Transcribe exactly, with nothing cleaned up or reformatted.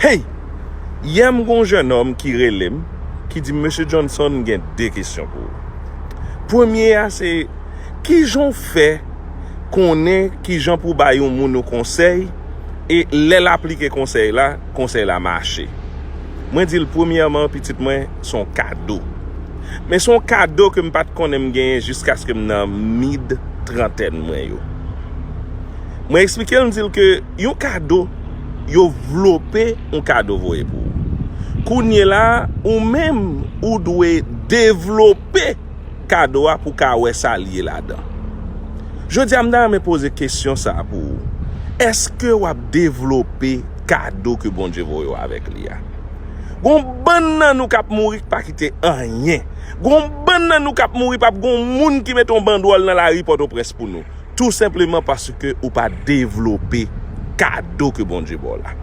Hey! Yè m gon jennonm ki rele m, ki di m, Mesye Johnson, m gen de kesyon pou ou. Premye a se, kijan w fè konnen kijan pou w bay yon moun yon konsèy, e lè l aplike konsèy la, konsèy la mache? Mwen di l, premyèman, pitit mwen, se yon kado. Men se yon kado ke m pa t konnen m genyen jiskaske m nan mid trantèn mwen yo. Mwen eksplike l, m di l ke yon kado, yo vlope yon kado voye pou ou. Kounye la, ou menm, ou dwe devlope kado a pou ka wè sa l ye ladan. Jodi a, m ta renmen poze kesyon sa a pou ou. Èske w ap devlope kado ke Bondye voye w avèk li a? Gon bann nan nou k ap mouri k pa kite anyen. Gon bann nan nou k ap mouri, p ap gon moun ki mete yon bandwòl nan lari Pòtoprens pou nou. Tou senpleman paske ou pa devlope kado ke Bondye ba w la.